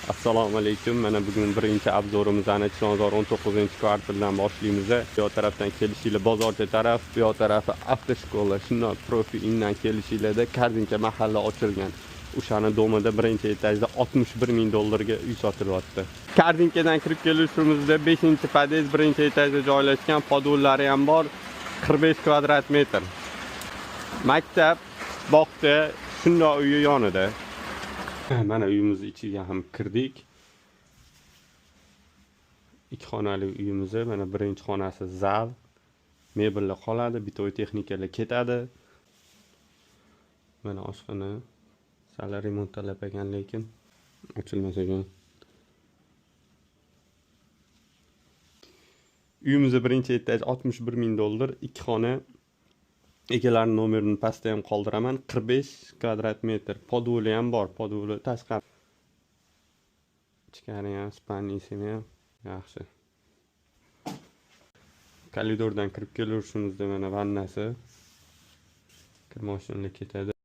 Assalomu alaykum. Mana bugun birinchi обзор imizni Chilonzor 19-kvartaldan boshlaymiz. Bu yoq tarafdan kelishinglar bozorcha taraf, bu yoq tarafi автошкола. Shundan profi indan kelishinglarda Korzinka mahalla ochilgan. O'shani дом ida birinchi etajda 61 ming dollarga uy sotilyapti. Korzinkadan kirib kelishimizda 5-podъезд, birinchi etajda joylashgan, подвал lari ham bor. 45 kvadrat metr. Maktab, bog'cha shundoq uyi yonida. Mana uyimiz ichiga ham kirdik. Ikki xonali uyimiz, mana birinchi xonasi zal, mebellar qoladi, бытовой texnikalar ketadi. Mana oshxona sal remont talab ekan, lekin ochilmas ekan. Uyimizni birinchi etaj 61 ming dollar, ikki xona. Egalari nomerini pastda ham qoldiraman. 45 kvadrat metr. Подвал i ham bor, подвал i tashqari. Ichkari ham, спальный si ham yaxshi. Koridordan kirib kelaverishimizda mana vannasi. Kir moshinalar ketadi.